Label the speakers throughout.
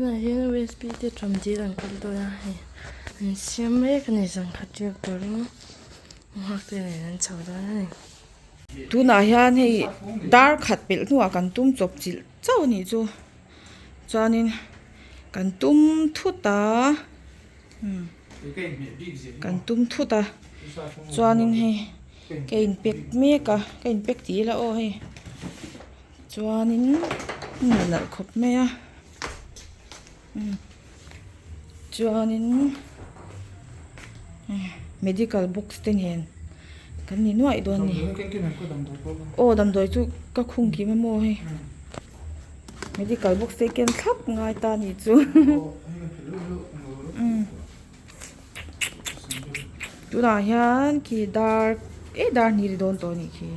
Speaker 1: Tunah hian usb te ṭawm dil an kal dawn a hei an siam mek a ni zan khat riak turin nghak te nen an chho dawn a ni.
Speaker 2: Tunah hian hei dar khat pelh hnuah kan tum chawp chilh chauh a nih chu chuanin kan tum thut a kan tum thut a chuanin hei ka in pack mek a ka in pack tih ila aw hei. Chuanin nalh khawp mai a chuanin medical box te nen kan ni nuaih dawn a ni aw damdawi chu ka khung kim a maw hei medical box te ken thlap ngai ta a nih chu tunah hian khi dar eh dar hnih ri dawn tawh a nih khi.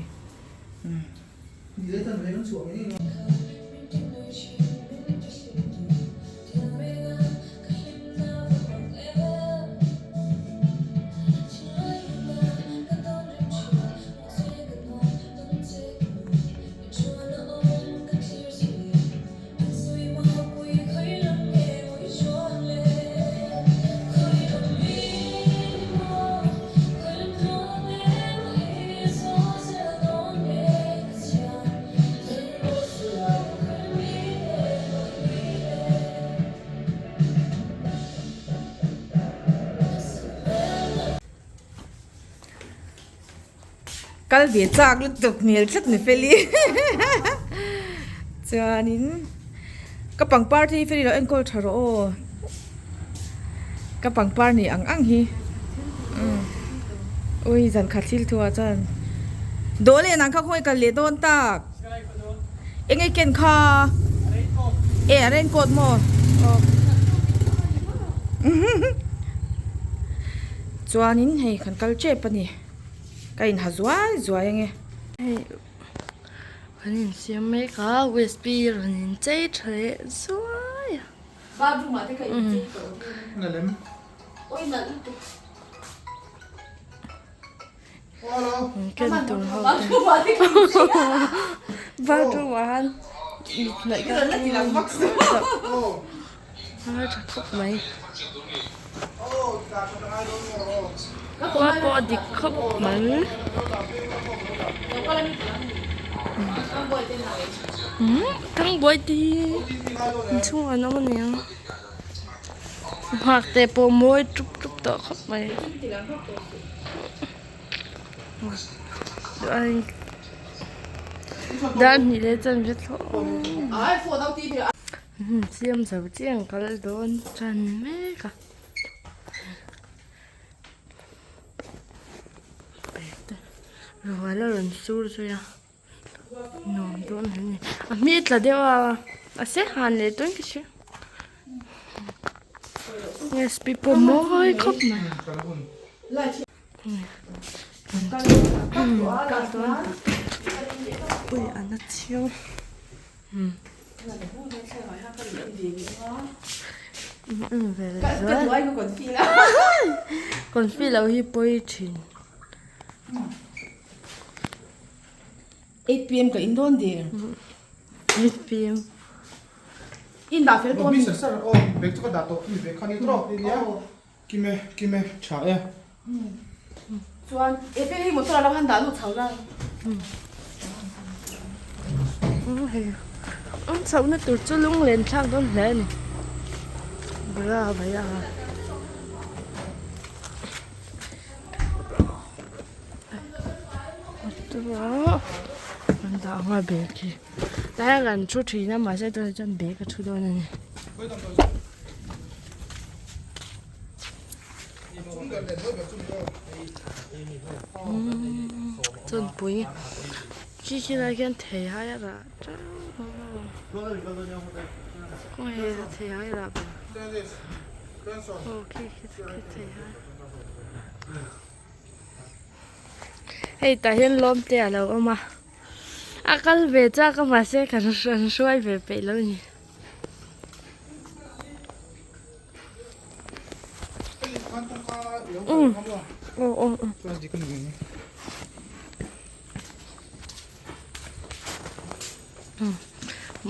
Speaker 2: Kal ve chak lutuk hmel tlat ni feli chuanin ka pangpar te hi feli lo enkawl tha rawh aw ka pangpar ni ang ang hi ui zan khat thil thu ah chuan dawh leh nang kha khawnge kal leh dawn tak eng nge ken kha e a raincoat maw aw chuanin hei kan kal tep a ni. Ka inha zuai zuai ange.
Speaker 1: Hei kan insiam mek a usb rawn inchei tha leh zuai a.
Speaker 2: Bathroom ah te ka inchei tawh vel a ni.
Speaker 1: Ken tur ho te bathroom ah han mit hnaih ka a tha khawp mai. Khua pawh a dik khawp mai. Thangbuai te hi inchhungah an awm aniang nghak te pawh mawi tup tup tawh khawp mai. Dar hnih leh chanve thlawh. Siam zo chiang kal dawn tan mek a rual a rawn sur zui a nuam dawn hle a ni a hmel tla deuh a a se han leh dawn ka hria recipe pawh mawi khawp mai. Kal dawn tak ui a na chiang. Confi lo hi pawi thin.
Speaker 2: 8 pm ka in dawn der.
Speaker 1: 8 pm.
Speaker 2: In dah fel tawh mi.
Speaker 3: Bag chu ka dah tawh mi bag kha ni tawp nia. Kime kime tha e.
Speaker 2: Chuan e te hi motor a lo han dah lut chho la.
Speaker 1: Hei an chhohna tur chu lunglen thlak dawn hle a ni. Bra bhaiya. Motor a an dah ang a bag hi. Tlai hian kan thu thin a mahse tunah chuan bag a thu dawn a ni. Chawnpui khi khi lai khian thei hai a rah teuh khawnge thei hai rah ber aw khi khi khi thei hai hei tah hian lawm te alo awm a a kal ve chak a mahse kan hruai ve peih lo a ni.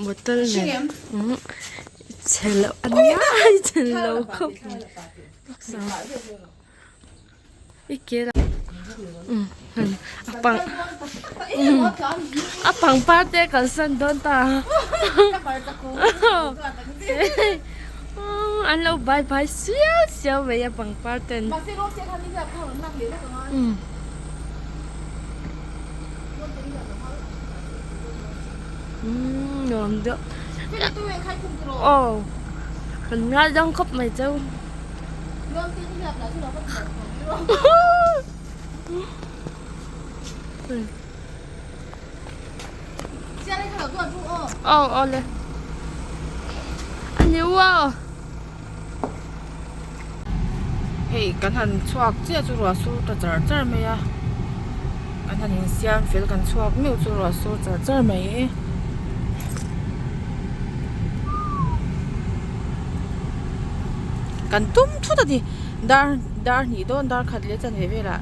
Speaker 1: Bottle nen. Chhelo a nia chhelo khawp mai i ke la a pang a pangpar te kalsan dawn ta an lo bai bai siau siau mai a pangpar ten. Nuam deuh aw kan ngai dang khawp mai cheu aw aw le a ni uau.
Speaker 2: Hei kan han chhuak chiah chu ruah sur ta char char mai a kan han insiam fel kan chhuak meuh chu ruah sur char char mai e. Kan tum thut a ni dar dar hnih dawn dar khat leh chanve velah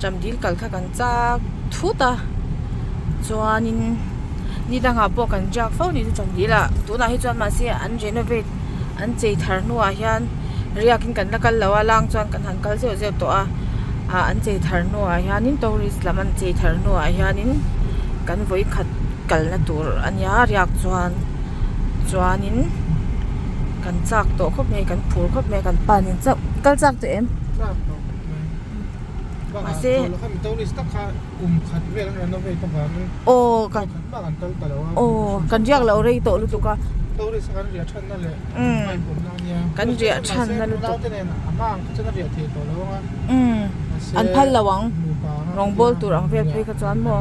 Speaker 2: chamdil kal kha kan chak thut a chuanin ni dangah pawh kan ziak fo ni chu chamdil ah tunah hi chuan mahse an renovate an chei thar hnuah hian riakin kan la kal lo a lang chuan kan han kal zeuh zeuh tawh a ah an chei thar hnuah hianin tourist lam an chei thar hnuah hianin kan vawikhat kalna tur a nia riak chuan chuanin kan chak tawh khawp mai kan phur khawp mai kan pa nen chauh kal chak tawh em? Mahse aw kan aw kan riak loh rei tawh lutuk a kan riah than na lutuk umm an phal lo ang rawngbawl tur ang vel phei kha chuan maw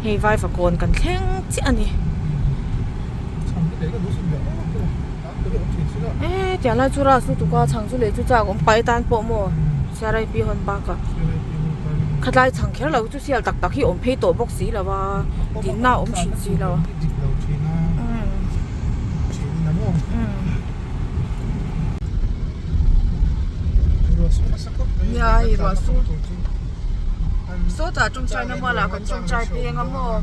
Speaker 2: hei vaivakawn kan thleng chiah a ni e tiang lai chu ras lutuk a chhang chu lei chu chak awm pai tan pawh maw CRIP hawn bakah khatlai chhang kher lo chu sial tak tak hi awm phei tawh bawk si lo a dinna a awm thin si lo a nia hei ruah sur sawtah tawngtaina mualah kan tawngtai phei anga maw.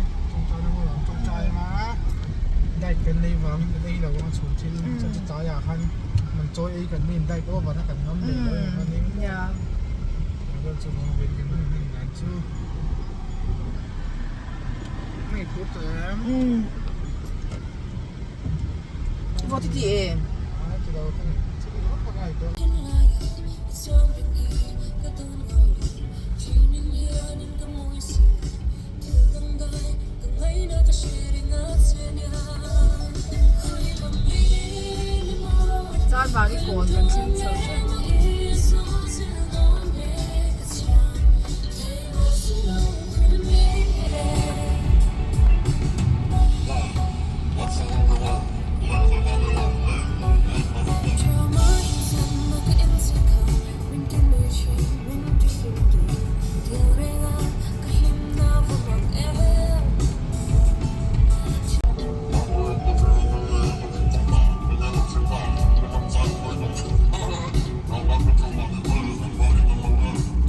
Speaker 2: Chanmari kawn kan thleng chho tep.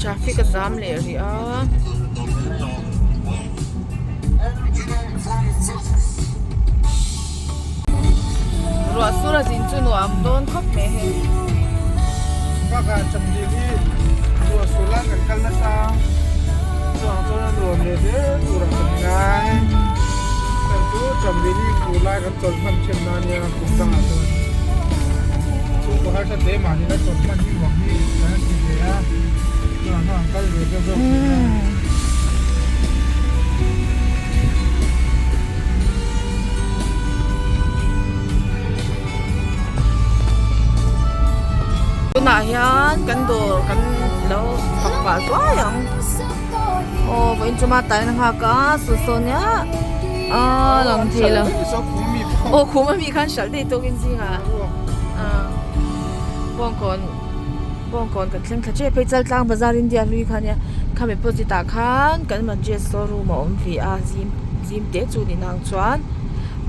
Speaker 2: Traffic a zam leh rih a. Ruah sur a zin chu nuam dawn khawp mai hei.
Speaker 3: Bakah chamdil hi ruah sur lai kan kal nasa chuang chuan a nuam leh hle turah kan ngai. Kan chu chamdil hi fur lai kan chawlh hman then na nia kum dangah chuan chhungkaw harsa te mahni la chawlh hman hi nuam hi kan ti ve a chuan an kal ve deuh deuh thin a.
Speaker 2: Tunah hian kan dawr kan lo fak pah zuai ang aw vawiin chuma taina nghak a saw saw nia a lang thei lo aw khum ami khan hralh daih tawkin zingah bawngkawn bawngkawn kan thleng thla tep phei chaltlang bazar india hlui kha nia khami opposite ah khan kan madras showroom a awm ve a zim zim te chu ni nang chuan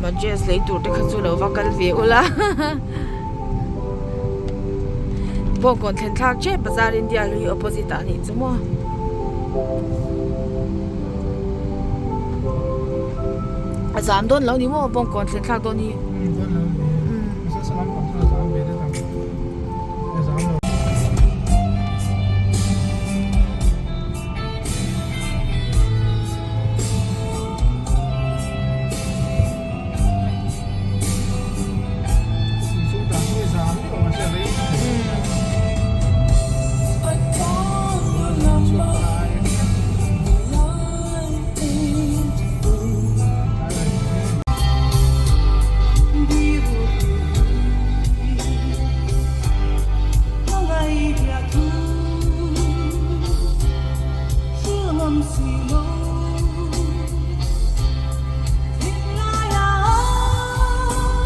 Speaker 2: madras lei tur te kha chu lo va kal ve ula bawngkawn thlen thlak tep bazar india hlui opposite ah anih chu maw. A zam dawn lo ni maw bawngkawn thlen thlak dawn hi.
Speaker 3: Dawn lo ni. Mahse salam pang chuan a zam ve det ang. A zam lo.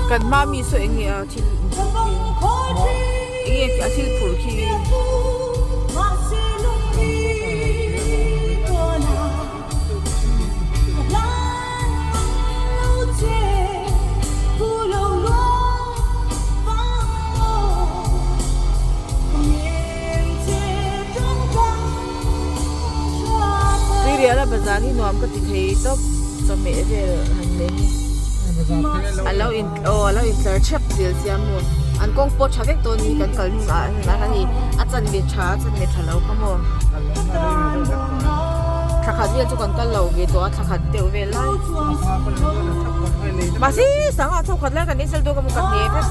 Speaker 2: Kan hma mi saw eng nge a thil eng nge a thil phurh khi. Tuirial a bazar hi nuam ka ti thei tawp chawhmeh vel han nei hi a lo in aw a lo intlar thep zel sia maw an kawng pawh tha vek dawn hi kan kal hnung ah hian a ni a chanve tha a chanve tha lo kha maw thla khat vel chu kan kal lo ve tawh a thla khat deuh vel lai mahse sangha thawk khat lai kan insel dawn ka maw ka hne vek.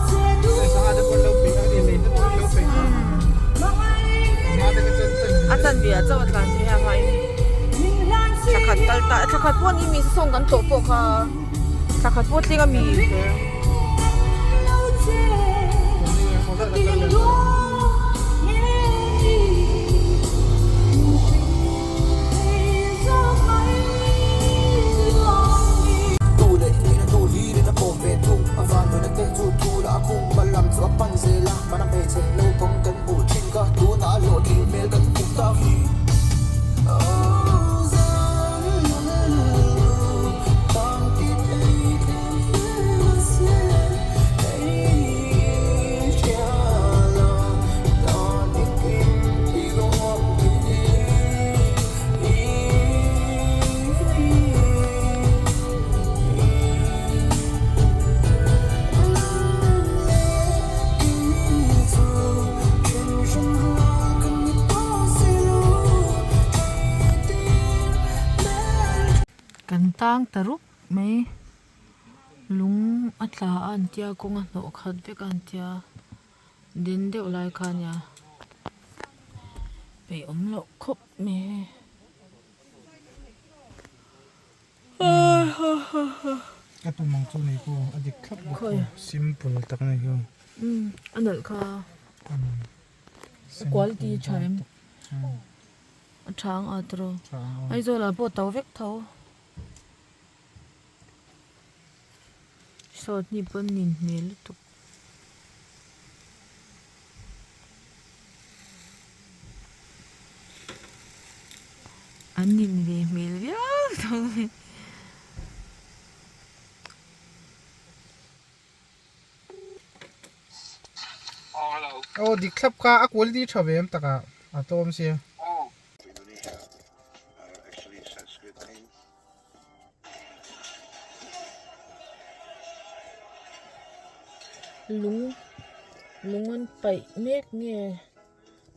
Speaker 2: A chanve ah chauh a tlan thei a hmain thla khat kal ta thla khat pawh ni mi sawng kan tlawh pawh kha thla khat pawh tling a mi. Kan tang ta rup mai lung a tla a an tia kawng a hnawh khat vek a an tia den deuh lai kha ania peih awm loh khawp mai hei.
Speaker 3: Ka tum ang chu nei pawh a dik thlap bawk a simple tak a ni chu.
Speaker 2: A nalh kha a quality tha em a tha ang a tawrh Aizawl ah pawh to vek tho sawt hnih pawn nin hmel lutuk. An nin ve hmel viau tho mai.
Speaker 3: Aw dik thlap kha a quality tha ve em takah a tlawm sia.
Speaker 2: Lung lung an paih mek nge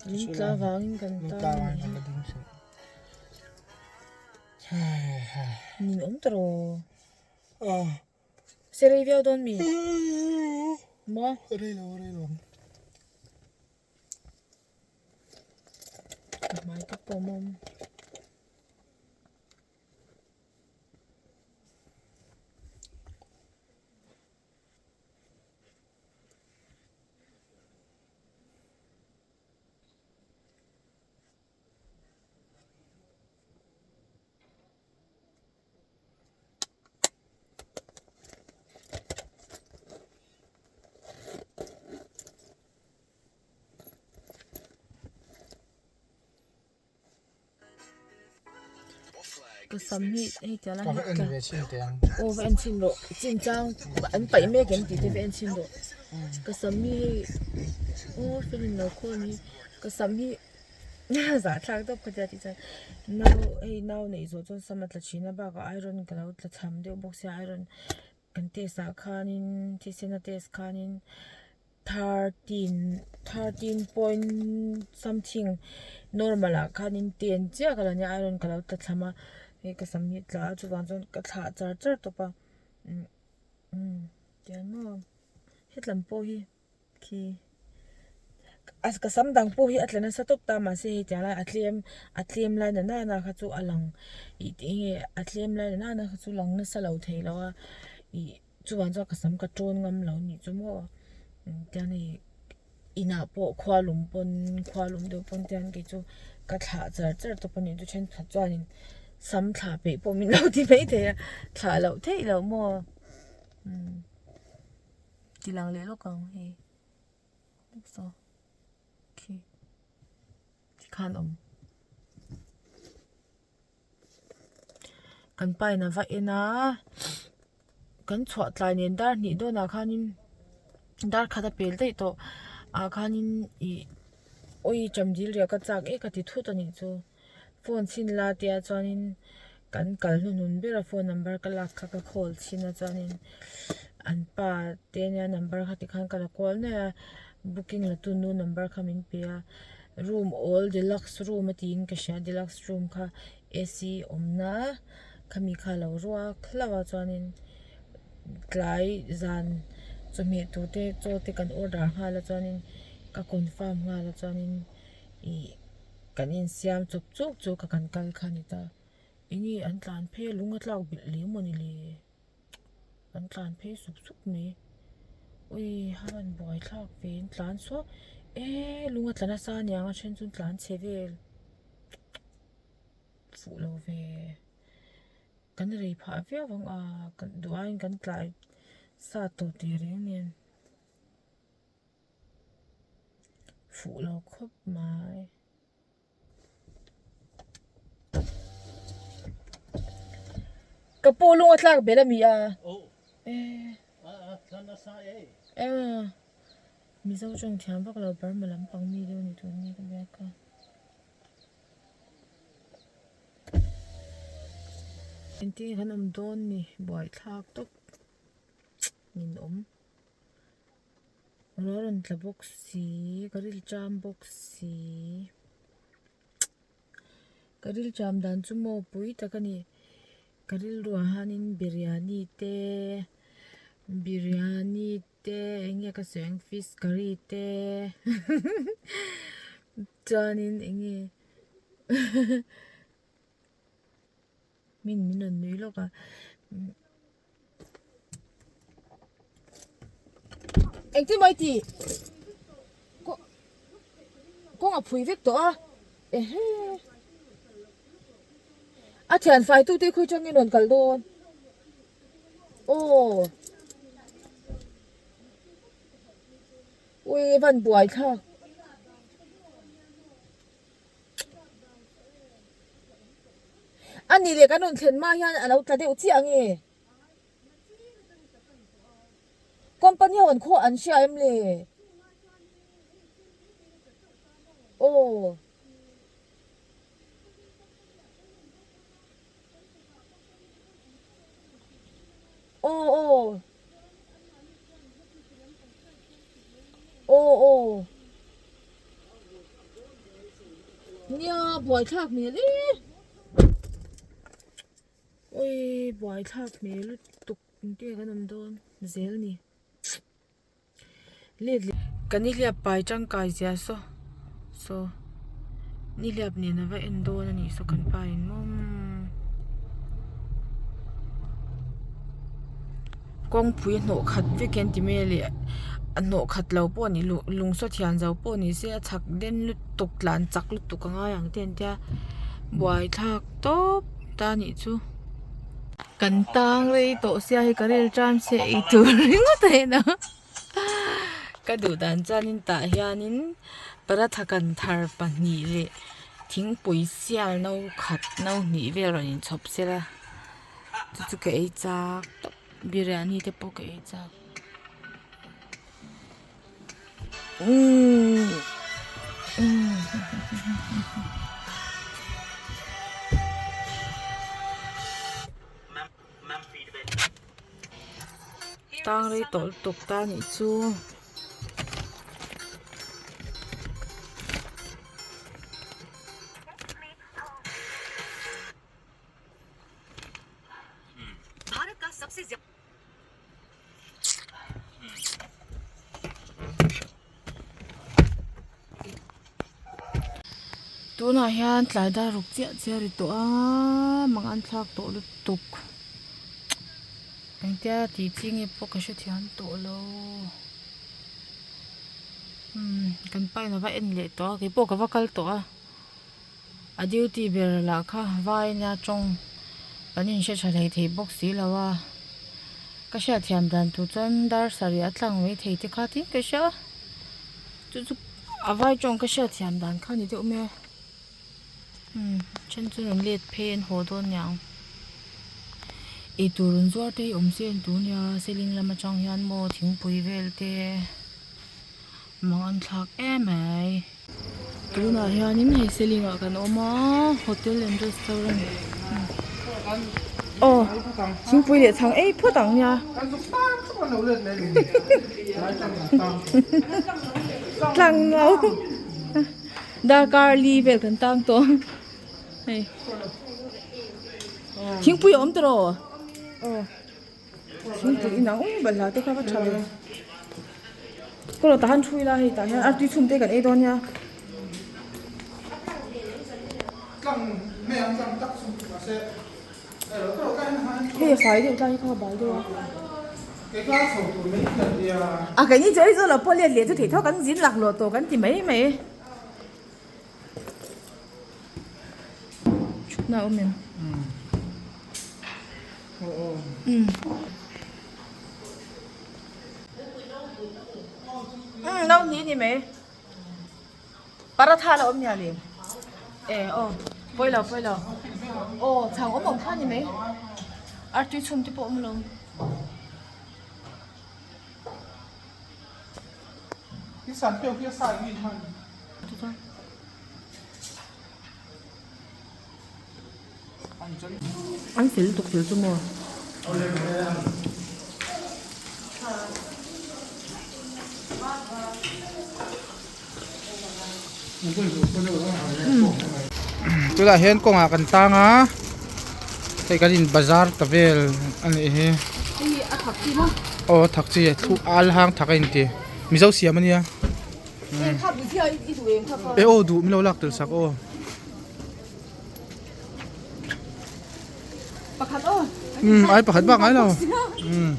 Speaker 2: lung tla vangin kan tan a nih hi nin awm ta rawh se rei viau dawn mi maw. Ka hmai te pawh a awm. Ka sam hi hei tiang lai hi ka aw va en chhin rawh chin chang an paih mek em tih te va en chhin rawh ka sam hi hei aw fan in lo khawl hi ka sam hi. Zahthlak deuh kha tia tih chuan nau hei nau neih zawh chuan sam a tla thin a bakah iron ka lo tla cham deuh bawk sia iron kan test ah khanin thisen a test khanin thirteen thirteen point something normal ah khanin ten chiah ka lo nia iron ka lo tla cham a hei ka sam hi a tla a chuvang chuan ka thlah char char tawp a umm tiang maw hetlam pawh hi. Khi a ka sam dang pawh hi a tla nasa tawp ta mahse hei tiang lai a tlem a tlem lai na nana kha chu a lang ih tih nge a tlem lai na nana kha chu lang nasa lo thei lo a ih chuvang chuan ka sam ka tawn ngam lo anih chu maw tiang hei inah pawh khua lum pawn khua lum deuh pawn tiang kei chu ka thlah char char tawp a nih chu thenkhat chuanin sam thlah peih pawh min lo ti maithei a thlah loh theih loh maw umm. Ti lang leh lawk ang hei saw khi tikhan awm kan pa in a va en a kan chhuah tlai nen dar hnih dawnah khanin dar khat a pel daih tawh ah khanin ih awi chamdil riah ka chak e ka ti thut a nih chu. Phone chhin la tia chuanin kan kal hnuhnun ber a phone number ka lak kha ka call chhin a chuanin an pa te nia number kha tikhan ka la kual nuaih a booking la tu nu number kha min pe a room awl deluxe room a tiin ka hria deluxe room kha A_C awmna khami kha a lo ruak hlauh a chuanin tlai zan chawhmeh tur te chaw te kan order nghal a chuanin ka confirm nghal a chuanin ih. Kan insiam chawp chuk chuk a kan kal kha a ni ta. Enge an tlan phei a lung a tlak belh leh mawni le? An tlan phei sup sup mai. Ui a rawn buai thlak ve an tlan suau e lung a tla nasa aniang a then chu an tlan chhe vel fuh lo ve. Kan rei phah viau ang a duh aiin kan tlai sa tawh teh reng nen. Fuh lo khawp mai. Ka pu lung a tlak belh a mi a. Mizo tawng thiam vak lo Burma lampang mi deuh ni tun ni ka biak a. Engtin nge kan awm dawn ni buaithlak tawp min awm. Ruah rawn tla bawk si ka rilṭam bawk si ka rilṭam dan chu maw pui tak a ni ka rilruah hianin biryani te biryani te eng nge ka sawi ang fish curry te chuanin eng nge min min rawn nui lawk a. Engtin maw i tih? Kawng a phui vek tawh a. Ehe. A thian fai tu te khawi tangin rawn kal dawn. Aw. Ui van buai thlak. A nih leh kan rawn thlen hma hian a lo tla deuh chiah ange. Company ho an khaw an hria em le? Aw. Aw aw. Aw aw. Nia buaithlak hmel e. Ui buaithlak hmel lutuk engtin nge kan awm dawn zel ni. Let leh ka nihliap pai tangkai zia saw saw nihliap nen a va en dawn a nih saw kan pa in mawm kawngpui hnawh khat vek hian ti mai leh a hnawh khat lo pawh a ni lung saw thian zo pawh ni se a chhak den lutuk tlan chak lutuk a ngai ang te an tia buaithlak tawp ta a nih chu. Kan tang rei tawh sia hei ka rel tan che ei tur ringawt a en a ka duh dan chuanin tah hianin paratha kan thar pahnih leh thingpui sial no khat no hnih vel rawn inchhawp sela chu chu ka ei chak tawp biryani te pawh ka ei chak umm. tang rei tawh lutuk ta a nih chu. Tunah hian tlai dar ruk chiah chiah a ri tawh a mang an thlak tawh lutuk engtia tih chi nge pawh ka hrethiam tawh lo umm kan pa in a va en leh tawh a keipawh ka va kal tawh a. A duty ber lah kha vai nia tawng kan inhre tha hlei thei bawk si lo a, ka hriatthiam dan tur chuan dar sarih a tlang mai thei te kha tin ka hria a, chu chu a vai tawng ka hriatthiam dan kha a ni deuh mai a, umm then chu rawn let phei an haw dawn niang, eitur rawn zuar te hi awm se an tur nia seling lam atang hian maw thingpui vel te mang an thlak em mai. Tunah hianin hei seling ah kan awm a hotel and restaurant aw thingpui leh chhang ei phawt ang nia tlang no darkar li vel kan tang tawh hei thingpui a awm tawh aw. Thingpui inang awm balhla te kha va tha ve. Kawlh tah han thu ila hei tah hian artui chhum te kan ei dawn nia. Hei a fai deuh tlai hi kha a bal deuh a. A keini chu Aizawl ah pawh let leh chu theih tho kan zin laklawh tawh kan ti mai mai. Thutna a awm em? Umm. Umm no hnih ni mai. Paratha la awm nia le. E aw pawi lo pawi lo. Aw chhang awm awm kha ni mai. Artui chhum te pawh awm lo. An fel lutuk fel chu maw?
Speaker 3: Tunah hian kawngah kan tang a hei kan in bazar ta vel a nih hi aw a thak chi a al hang thak a inti mizo siam a nia e aw duh min lo lak tel sak aw. Umm ai pakhat bak ngai lo umm.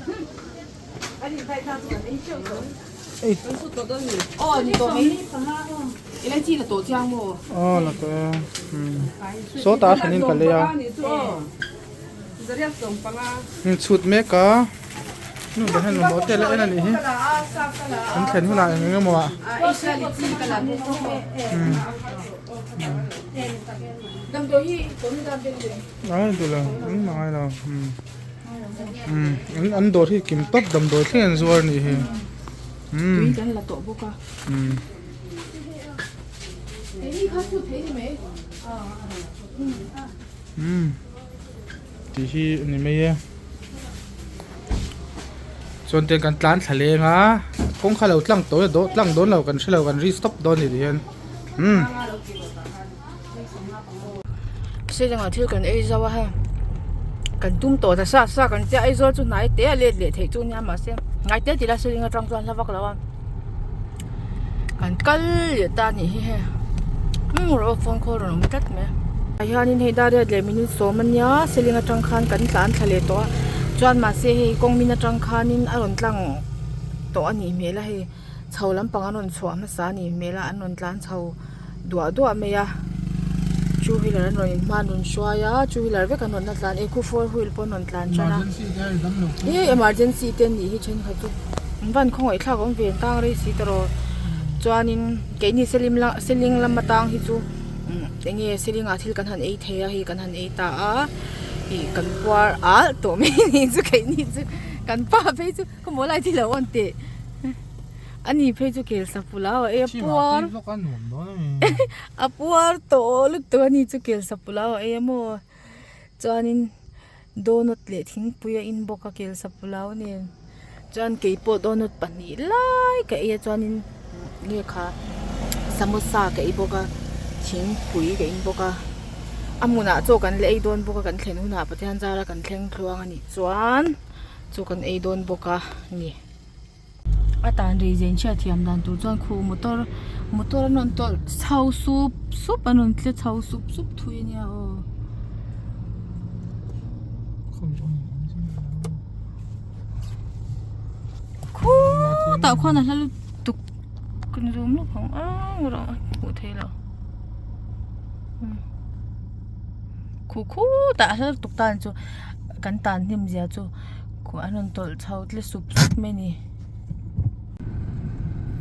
Speaker 3: Aw la tawh e umm sawtah a hranin ka lei a umm chhut mek a nu ber hian mamawh te la en a nih hi an thlen hunah eng eng emaw ah umm. Ai duh lo engmah ngai lo umm an dawr hi kim tawp damdawi thleng an zuar a nih hi umm
Speaker 2: tui kan la tawh bawk a
Speaker 3: umm umm tih hi a ni mai e chuan tiang kan tlan thla leng a kawng kha lo tlang tawh a tlang dawn lo kan hre lo kan ri stop dawn a ni tihian umm.
Speaker 2: Selangah thil kan ei zo a hei kan tum tawh ta sa sa kan tia Aizawl chu hnai te a let leh theih chu nia mahse hnai te tila Seling atang chuan hla vak lo a kan kal leh ta a nih hi hei umm rawh phone call rawn awm tlat mai tah hianin hei dar riat leh minute sawm a nia Seling atang khan kan tlan thla leh tawh a chuan mahse hei kawng min atang khanin a rawn tlang tawh a nih hmel a hei. Chho lampang an rawn chhuah hmasa a nih hmel a an rawn tlan chho duah duah mai a two wheeler an rawn inhma an rawn hruai a two wheeler vek an rawn la tlan e khu four wheel pawh an rawn tlan tan a ih emergency te an nih hi thenkhat chu an van khawngaih thlak awm ve an tang rei si tawh chuanin keini selim la seling lam atang hi chu eng nge seling ah thil kan han ei thei a hei kan han ei ta a ih kan puar alh tawh mai a nih chu keini chu kan pa phei chu. Ka maw lai thil a awn teh. Ani phei chu kel sapula a ei a puar. A puar tawh lutuk ani chu kel sapula a ei a maw. Chuanin donut leh thingpui a in bawk a kel sapula nen. Chuan keipawh donut pahnih lai ka ei a chuanin nge kha samosa ka ei bawk a thingpui ka in bawk a a hmunah chaw kan la ei dawn bawk a kan thlen hunah Pathian zara kan thleng thluang a nih chuan chaw kan ei dawn bawk a ni. A tan rei zen chhiat thiam dan tur chuan khu motor motor an rawn tawlh chho sup sup an rawn tle chho sup sup thui a nia aw. Khutah khuan a hla lutuk kan zoom lawk ang ang rawh a hmuh theih loh khu khutah a hla lutuk tan chu kan tan hnem zia chu khuh an rawn tawlh chho tle sup sup mai a ni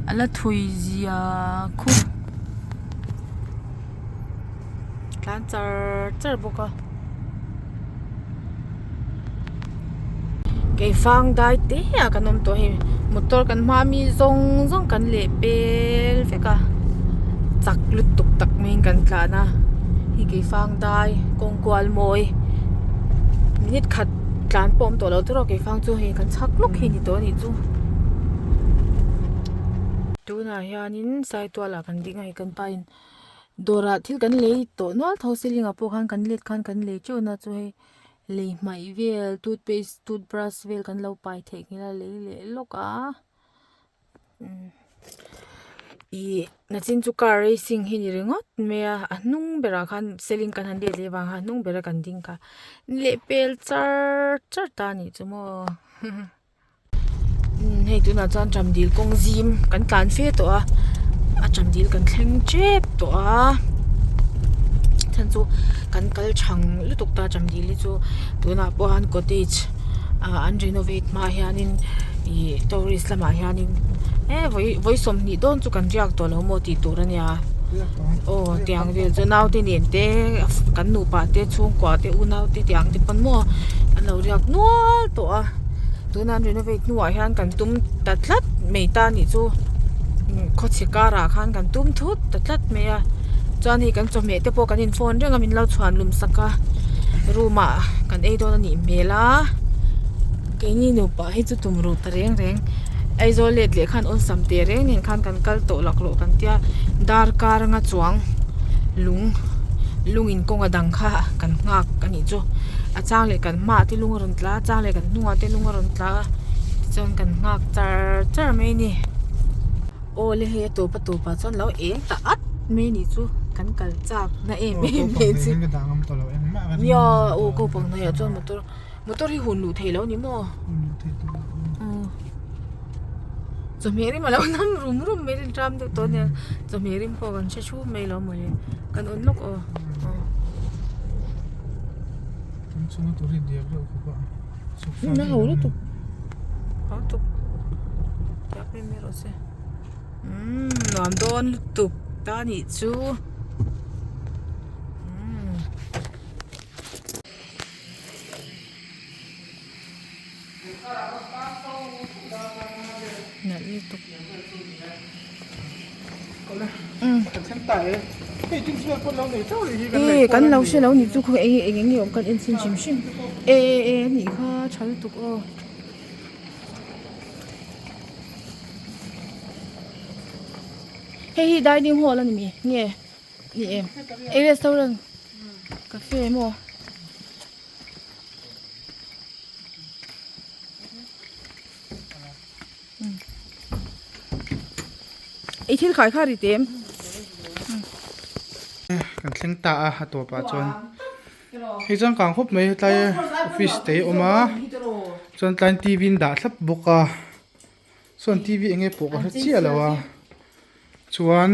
Speaker 2: a la thui zia khu tlan char char bawk a keifang dai te ah kan awm tawh hei motor kan hma ami zawng zawng kan leh pel vek a chak lutuk tak maiin kan tlan a hei keifang dai kawng kual mawi minute khat tlan pawh a awm tawh lo tiraw keifang chu hei kan chhak lawk hi a ni tawh a nih chu tunah hianin saitual ah kan ding a hei kan pa in dawrah thil kan lei tawh nual tho ceiling ah pawh khan kan let khan kan lei teuh na chu hei lei hmaih vel toothpaste toothbrush vel kan lo pai theih nghilh a lei leh lawk a ihh nachin chu car racing hi ni ringawt mai a a hnung berah khan ceiling kan han let leh vang khan a hnung bera kan ding kha lehpel char char ta a nih chu maw. Hei tunah chuan Chamdil kawng zim kan tlan fe tawh a a Chamdil kan thleng tep tawh a chhan chu kan kal thang lutuk ta Chamdil hi chu tunah pawh hian cottage ah an renovate hma hianin ih tourist lamah hianin e vawi vawi sawmhnih dawn chu kan riak tawh lo maw tih tur a nia aw tiang vel chu naute nen te kan nupa te chhungkua te unau te tiang te pawn maw an lo riak nual tawh a. Tuna an renovate hnuah hian kan tum ta tlat mai ta nih chu khawchhe karah khan kan tum thut ta tlat mai a chuan hei kan chawhmeh te pawh kan in phone reng a min lo chhuan lum sak a room ah kan ei dawn a nih hmel a keini nupa hi chu tum ruh ta reng reng Aizawl let leh khan awlsam teh reng nen khan kan kal tawh laklawh kan tia darkar anga chuang lung lung in kawng a dang kha kan nghak a nih chu. A chang leh kan hmaah te lung a rawn tla a chang leh kan hnungah te lung a rawn tla a tichuan kan nghak char char mai a ni aw le hei a tawp a tawpah chuan lo eng ta at mai a nih chu kan kal chak na em em mai chu nia aw ko pang hnuaiah chuan motor motor hi hun luh theih loh a ni maw chawhmeh rim a lo nam rum rum mai rin ṭam deuh tawh a nia chawhmeh rim pawh kan hre chhum mai lo mawle kan awn lawk aw. Na ho lutuk ho tuk tak mai mai rawh se umm nuam dawn lutuk ta nih chu umm. Nalh lutuk e kan lo hre lo nih chu khaw eng eng enge awm kan en chhin hrim hrim e e a nih kha tha lutuk aw. Hei hi dining hall a ni mi nge ni em e restaurant cafe maw. I thil khai kha ri tem.
Speaker 3: Kan thleng ta a a tawpah chuan hei chuan kang khawp mai hetlai office te a awm a chuan tlaiin T V an dah thlap bawk a chuan T V eng nge pawh ka hre chiah lo a chuan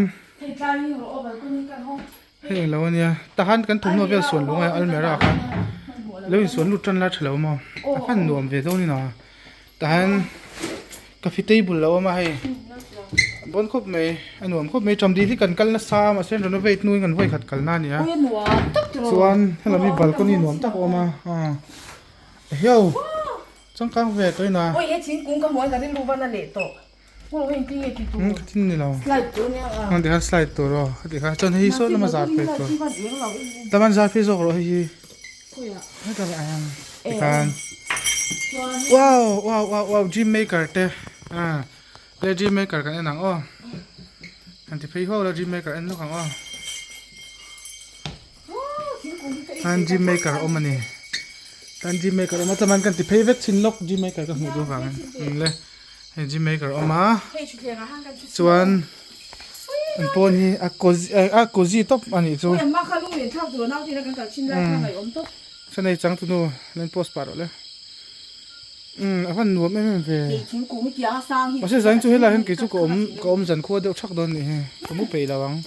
Speaker 3: hei englo ania tahan kan thawmhnaw vel suan lung a almera ah khan lo insuan lut tan la tha lo maw a hman nuam ve dawn in a tahan coffee table a awm a hei bawn khawp mai a nuam khawp mai tawm dil hi kan kal nasa a mahse renovate hnuin kan vawi khat kalna a ni a chuan helami balcony nuam tak a awm a eheu changkang ve tawh in a. Tin ni lo ang tikhan slide tur aw heti kha chuan hei hi saw lama zar phei tur lama zar phei zawk rawh hei hi heta lah hian tikhan. Wow wow wow wow dream maker te ah le dream maker kan en ang aw han ti phei huau la dream maker en lawk ang aw han dream maker a awm a ni tan dream maker a awm a chuan kan ti phei vek thin lawk dream maker ka hmuh duh vangin le hei dream maker a awm a chuan. An pawn hi a cozy a cozy tawp a nih chu. Chuan hei changtunu len post pah rawh le. Umm a van nuam em em ve. Mahse zain chu helaiah hian kei chu ka awm ka awm zan khua deuh thak dawn a nih hi ka mu peih lo ang.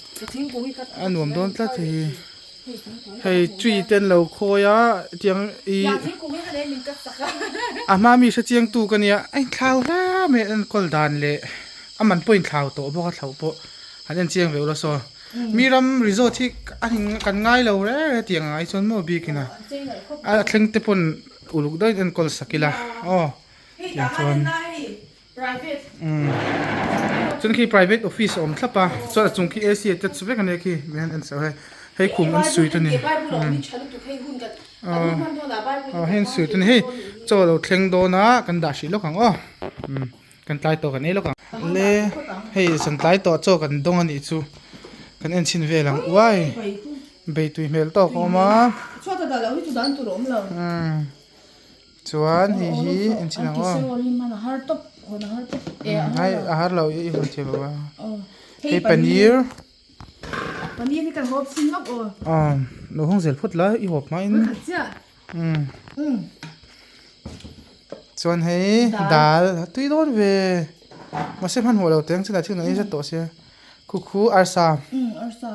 Speaker 3: A nuam dawn tlat hei hi. Hei tree te an lo khawi a tiang ih a hma mi hre chiang tu ka nia a inthlau hle mai a enkawl dan leh a man pawh a inthlau tawh bawk a thlauh pawh han en chiang ve ula saw mi ram resort hi a kan ngai lo reng reng tiang ang ai chuan maw bikin a a thleng te pawn uluk deuhin enkawl sak ila aw tiang chuan. Chuan khi private office a awm thlap a chuan a chung khi ac attach vek ania khi mi hian en chho hei hei khum an suit a ni aw hei an suit a ni hei chaw alo thleng dawn a kan dah hrih lawk ang aw kan tlai tawh kan ei lawk ang le hei zan tlai tawh chaw kan dawng a nih chu kan en chhin vel ang uai beitui hmel tawk a awm a. Chuan hei hi en chin ang aw. Hai a har lo i hun thiam lo a. Hei paneer.
Speaker 2: Paneer hi kan hawp chin lawk aw.
Speaker 3: Aw lo hawng zel phawt la i hawp hma in. Chuan hei dal tui dawn ve. Mahse hmanhmawh lo teng chinah thil an ei zet tawh sia. Khukhu arsa.
Speaker 2: Arsa.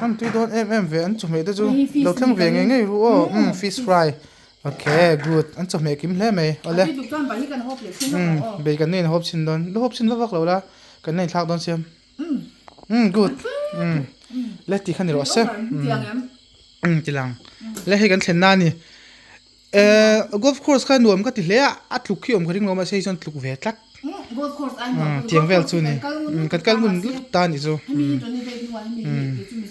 Speaker 3: An tui dawn em em ve an chawhmeh te chu lo thleng ve ngei ngei ru aw umm fish fry okay good an chawhmeh kim hle mai awle umm bei kan nen hawp chhin dawn la hawp chhin vak vak lo la kan la inthlak dawn siam umm good umm le tih kha ni rawh se umm ti lang le hei kan thlen na a ni Ehh golf course kha nuam ka ti hle a, a tluk khi awm ka ring lo mahse hei chuan tluk ve tlat. Tiang vel chu ni kan kal ngun lutuk ta anih chu.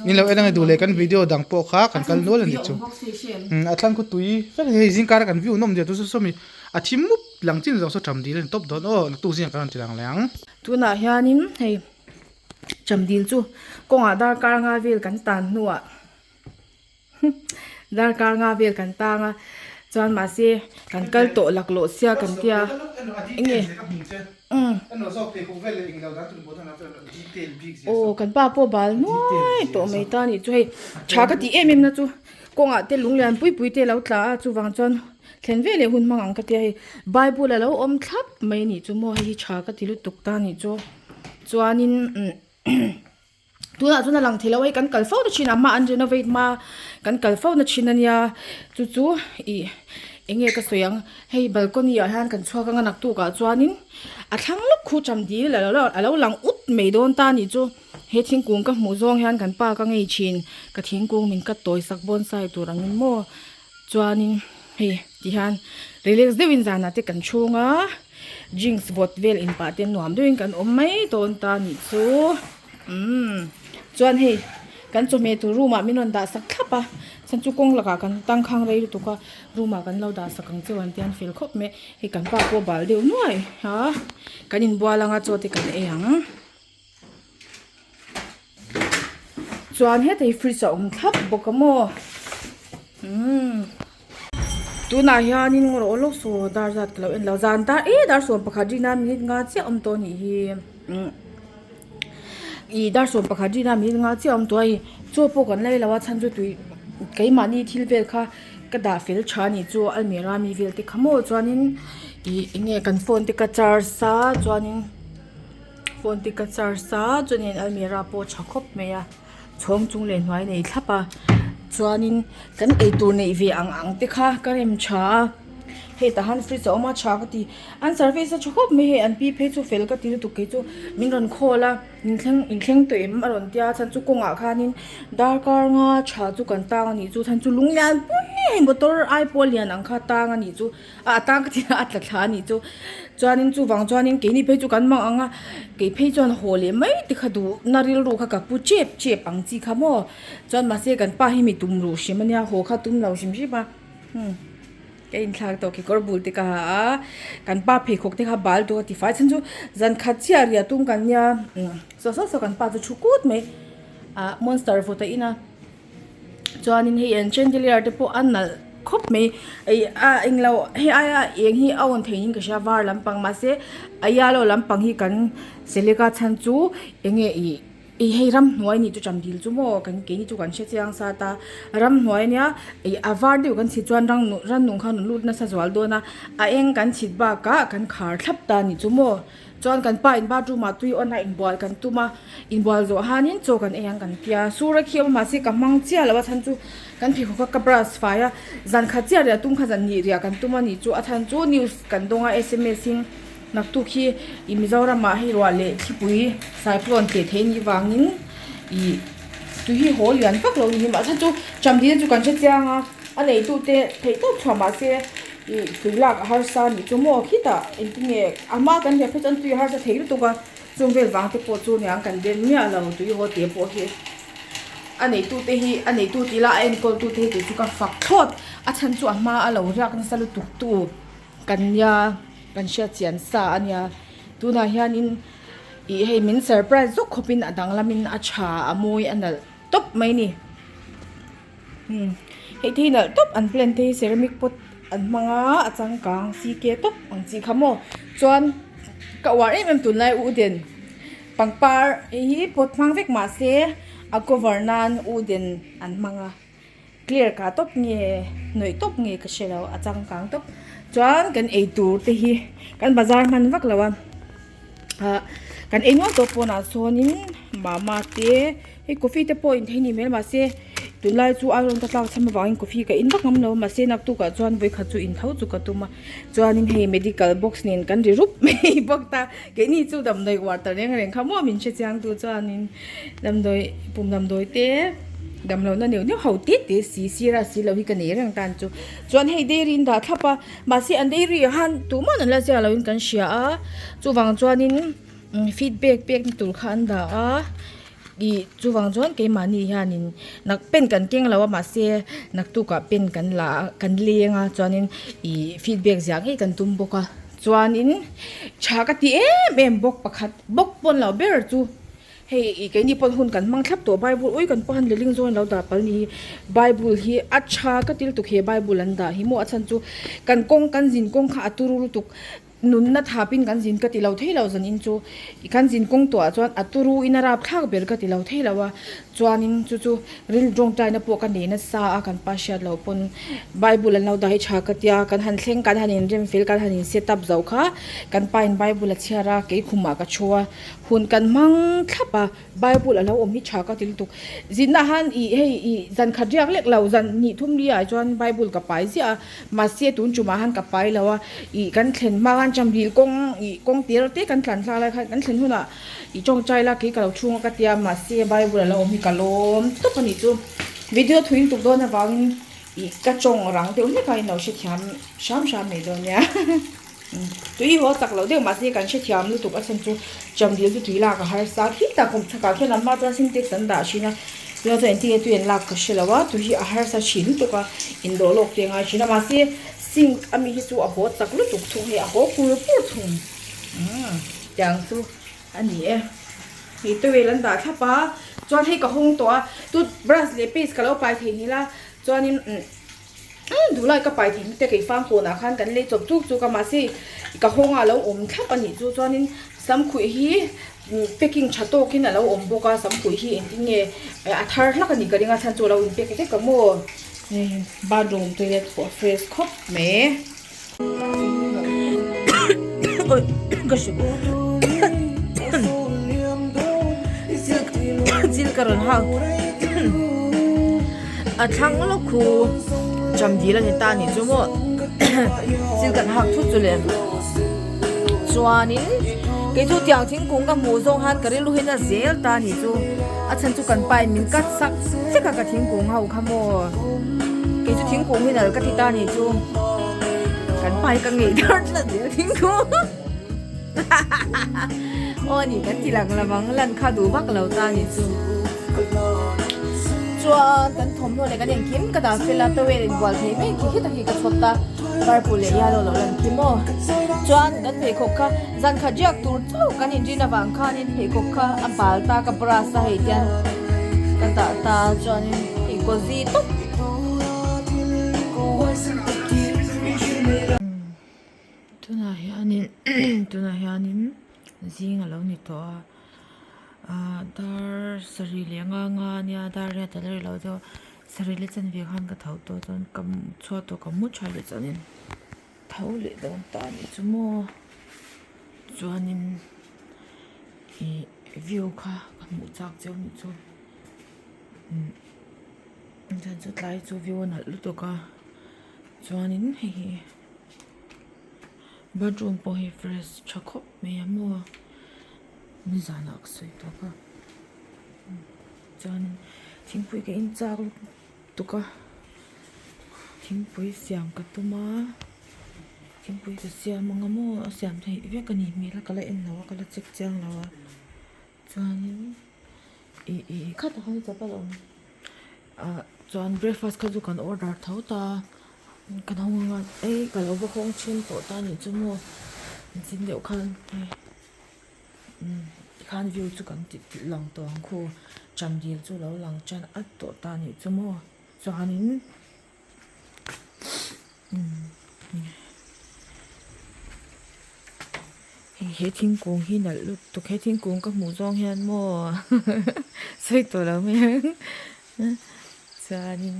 Speaker 3: Ni lo en ange duh leh kan video dang pawh kha kan kal nual anih chu. A thlang khu tui vek hei zingkara kan view nawm zia chu saw sawmi a thim mup lang chin zawng saw ṭam dil a ni tawp dawn aw naktuk zingah kan rawn ti lang leh ang.
Speaker 2: Tunah hianin hei ṭam dil chu kawngah darkar nga vel kan tan hnuah. Darkar nga vel kan tang a chuan mahse kan kal tawh laklawh sia kan tia enge umm aw kan pa pawh bal nuai tawh mai ta anih chu hei tha ka tih em em na chu kawngah te lung lian pui pui te a lo tla a chuvang chuan thlen ve leh hun hmang ang ka tia hei bible a lo awm thlap mai anih chu maw hei hi tha ka ti lutuk ta anih chu chuanin umm. Tunah chuan a lang thei lo a hei kan kal fo na thin a hma an renovate hma kan kal fo na thin a nia chu chu ih eng nge ka sawi ang hei balcony ah hian kan chhuak anga naktuk ah chuanin a thlang lawk khu cham dil a lo lang ut mai dawn ta a nih chu he thingkung ka hmuh zawng hian kan pa ka ngei thin ka thingkung min cut tawi sak bonsai tur angin maw chuanin hei tihian relax deuhin zanah te kan chhung a. Drinks vawt vel in pah te nuam deuhin kan awm mai dawn ta nih chu umm chuan hei kan chawhmeh tur room ah min rawn dah sak thlap a chhan chu kawng lakah kan tangkhang rei lutuk a room ah kan lo dah sak ang cheu an tia an fel khawp mai hei kan pa pawh bal deuh nuai a kan inbual anga chaw te kan ei ang chuan hetah hi fridge a awm thlap bawk a maw umm. Tunah hianin ngaw rawh lawk saw dar zat ka lo en lo zan dar eh dar 11 rina minute nga chiah awm tawh a nih hi umm ih dar 11 rina minute nga chiah awm tawh a hei chaw pawh kan lei lo a chhan chu tui keimahni thil vel kha ka dah fel tha a nih chu almirah mi vel te kha maw chuanin ih eng nge kan phone te ka charge a chuanin phone te ka charge a chuanin almirah pawh a tha khawp mai a. Chhawng chung leh hnuai nei thlap a chuanin kan eitur neih ve ang ang te kha ka rem tha a hei tah han fridge a awm a tha ka ti an service a tha khawp mai hei an pi phei chu fel ka ti lutuk kei chu min rawn call a in thleng in thleng tawh em a rawn tia chhan chu kawngah khanin darkar nga tha chu kan tang a nih chu chhan chu lung lian pui hei motor ai pawh lian ang kha tang a nih chu. A tang ka tih a tla thla a nih chu chuanin chuvang chuanin keini phei chu kan mang ang a kei phei chuan haw leh mai te kha duh na rilru kha ka pu chep chep ang chi kha maw chuan mahse kan pa hi mi tum ruh hrim a nia haw kha tum lo hrim hrim a umm. Ka inthlak tawh kekawr bul te ka ha a, kan pa pheikhawk te kha bal tur a ti fai chhan chu zan khat chiah riah tum kan nia saw saw saw kan pa chu thu kut mai ah monster vawt a in a chuanin hei an chandelier te pawh a nalh khawp mai ih a englo hei aia eng hi a awn thei in ka hria var lampang mahse a yellow lampang hi kan select a chhan chu enge ih. Ih hei ramhnuai nih chu chamdil chu maw kan keini chu kan hre chiang sat a ramhnuai ania ih a var deuh kan chhit chuan rang rannung khan rawn lut nasa zual dawn a a eng kan chhit bakah kan khar thlap ta nih chu maw chuan kan pa in bathroom ah tui on a inbual kan tum a inbual zawh hanin chaw kan ei ang kan tia sur a khi awm a mahse ka hmang chiah lo a chhan chu kan pheikhawk kha ka brush fai a zan khat chiah riah tum kha zan hnih riah kan tum a nih chu a chhan chu news kan dawng a sms in. Naktuk hi ih Mizoramah hei ruah leh thlipui cyclone teh theih anih vangin ih tui hi haw lian vak lo ni mahse chu chamdina chu kan hre chiang a a neitute theih tawp chhuah mahse ih tui lak a harsa anih chu maw khitah engtinge a hma kan hriat phei chuan tui a harsa thei lutuk a chung vel vang te pawh chu niang kan den miah lo tui haw tih pawh hi a neitute hi a neitu tih ila a enkawl tute hi tih chu ka fak thlawt a chhan chu a hma a lo riak nasa lutuk tu. Kan nia kan hriat chian sa a nia tunah hianin ih hei min surprise zawk khawpin a danglamin a tha a mawi a nalh tawp mai a ni umm hei te hi nalh tawp an plant te hi ceramic pot an hmang a a changkang ck tawp ang chi kha maw chuan ka uar em em tunlai u den pangpar hei hi pot hmang vek mahse a cover nan u den an hmang a. Clear kah tawp nge hnawih tawp nge ka hre lo a changkang tawp chuan kan ei tur te hi kan bazar hman vak lo a ah kan ei nual tawh pawnah sawnin mama te hei coffee te pawh in thei ni hmel mahse tunlai chu a rawn ka tlak cham avangin coffee ka in vak ngam lo mahse naktukah chuan vawikhat chu in tho chu ka tum a chuanin hei medical box nen kan ri rup mai bawk ta keini chu damdawi uar ta reng reng kha maw min hre chiang tu chuanin damdawi pum damdawi te. Damlohna neuh neuh ho tit tih si sir a si lo hi ka nei reng tan chu. Chuan hei dairy in dah thlap a, mahse an dairy ah khan tumah an la ziah loin kan hria a, chuvang chuanin feedback pekna tur kha an dah a, ih chuvang chuan keimahni hianin nak pen kan keng lo a mahse naktukah pen kan la a kan leng a chuanin ih feedback ziah ngei kan tum bawk a, chuanin tha ka ti em em bawk pakhat bawk pawn lo ber chu. Hei ih keini pawn hun kan hmang thlap tawh bible ui kan pawn leling zawn lo dah pal ni bible hi a tha ka til tuk he bible an dah hi maw a chhan chu kan kawng kan zin kawng kha a turu lutuk nunna thapin kan zin ka ti lo thei lo zanin chu kan zin kawng tawhah chuan a turu in a rap thlak ber ka ti lo thei lo a chuanin chu chu ril tawngtaina pawh ka nei nasa a kan pa hriat loh pawn bible an lo dah hi tha ka tia kan han thleng kan han inrem fel kan han in set up zo kha kan pa in bible a chhiar a keikhumah ka thu a. Hun kan hmang thlap a, Bible a lo awm hi tha ka ti lutuk. Zinna han ih hei ih zan khat riak lek lo, zan hnih thum li ah chuan Bible ka pai ziah a, mahse tun tumah han ka pai lo a, ih kan thlen hma khan chamdil kawng ih kawng tir te kan tlan thlak lai khan kan thlen hunah ih tawngtai la kei ka lo chhung a ka tia, mahse Bible a lo awm hi ka lawm tawp a nih chu. Video thui lutuk dawn avangin ih ka tawng rang deuh hlek a, in lo hrethiam hram hram mai dawn nia. Tui haw chak loh deuh mahse kan hrethiam lutuk a chhan chu chamdil chu tui lak a harsa khi tak awm chhakah khian an hma chuan sintex an dah thin a tunah chuan engtin nge tui an lak ka hre lo a tui hi a harsa thin lutuk a indawh lawk te a ngai thin a mahse sink ami hi chu a haw chak lutuk thung hei a haw pur pur thung umm tiang chu a ni e hei towel an dah thlap a chuan hei ka hawng tawh a toothbrush leh paste ka lo pai theihnghilh a chuanin umm. Duhlai ka pai thei te kei fang kawnah khan kan lei chawp chuk chuk a mahse ka hawng a lo awm thlap a nih chu chuanin samkhuih hi packing tha tawkin a lo awm bawk a samkhuih hi engtin nge a thar hlak a nih ka ring a chhan chu a lo in pack vek a maw bathroom toilet pawh a fresh khawp mai. Chil ka rawn hak a thlang lawk khu chamdil a ni ta anih chu maw chil kan hak thut chu le chuanin kei chu tiang thingkung ka hmuh zawng han ka rilru hian a zel ta anih chu a chhan chu kan pa in min cut sak vek a ka thingkung ho kha maw kei chu thingkung hi nal ka ti ta anih chu kan pa hi ka ngei dar tlat zel thingkung aw ni kan ti lang lamang lan kha duh vak lo ta anih chu chuan kan thawmhnaw leh kan engkim ka dah fel a towel inbual thei mai khi khita khi ka chhawt a. Purple leh yellow lo lan khi maw. Chuan kan pheikhawk kha zan khat riak tur chauh kan inrin avang khanin pheikhawk kha a bal ta ka brush a hei tian ka dah ta chuanin hei cozy tawp.
Speaker 4: Tunah hianin tunah hianin zing a lo ni tawh a ah dar sarih leh nga nga a nia dar riat a la ri lo deuh a sarih leh chanve khan ka tho tawh chuan ka chhuat tawh ka mu tha leh chuanin tho leh dawn ta a nih chu maw chuanin ih view kha ka hmuh chak chiau a nih chu umm chuan chu tlai chu view a nalh lutuk a chuanin hei hi. Bathroom pawh hi fresh tha khawp mai a maw nizanah ka sawi tawk a chuanin thingpui ka in chak lutuk a thingpui siam ka tum a thingpui ka siam ang a maw a siam theih vek a nih hmel a ka la en lo a ka la check chiang lo a chuanin ih ih khatah khan chapal a awm ah chuan breakfast kha chu kan order tho ta a. Ka hawng anga ei ka lo va hawng thin tawh ta anih chu maw zing deuh khan hei umm tikhan view chu kan ti lang tawh ang khu cham dil chu lo lang tan at tawh ta anih chu maw chuanin umm hei he thingkung hi nalh lutuk he thingkung ka hmuh zawng hian maw sawi tawh lo mai ang chuanin.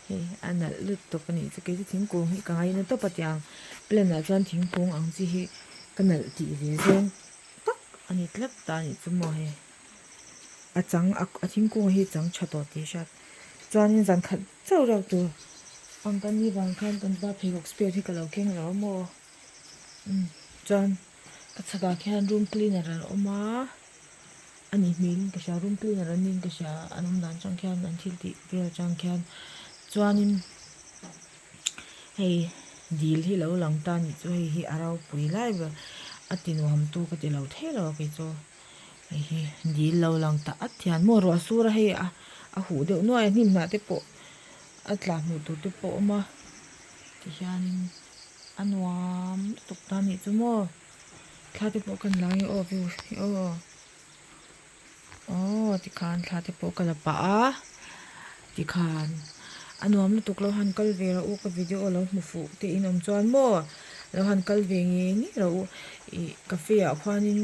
Speaker 4: Hei a nalh lutuk a nih chu kei chu thingkung hi ka ngaina tawp a tiang plant ah chuan thingkung ang chi hi ka nalh tih ve zawng tak a ni tlat ta a nih chu maw hei a chang a thingkung hi chang tha tawh tih hriat chuanin zan khat chauh reuh tur ang kan ni vang khan kan pa pheikhawk spare hi ka lo keng lo a maw umm chuan ka chhakah khian room cleaner an awm a. A nih hmelin ka hria room cleaner an niin ka hria an awm dan atang khian an thil tih vel atang khian chuanin hei dil hi lo lang ta anih chu hei hi a ropui lai ber a ti nuam tu ka ti lo thei lo a kei chu hei hi dil lo lang ta at hian maw ruah sur a hei a a huh deuh nuai a hnim hnah te pawh a tla hmuh tur te pawh a awm a tihianin a nuam lutuk ta anih chu maw. Thla te pawh kan la nge aw view hi aw aw tikhan thla te pawh ka la pah a tikhan a nuam lutuk lo han kal ve rawh u ka video lo hmu fuh te in awm chuan maw lo han kal ve ngei ngei rawh u ih cafe ah khuanin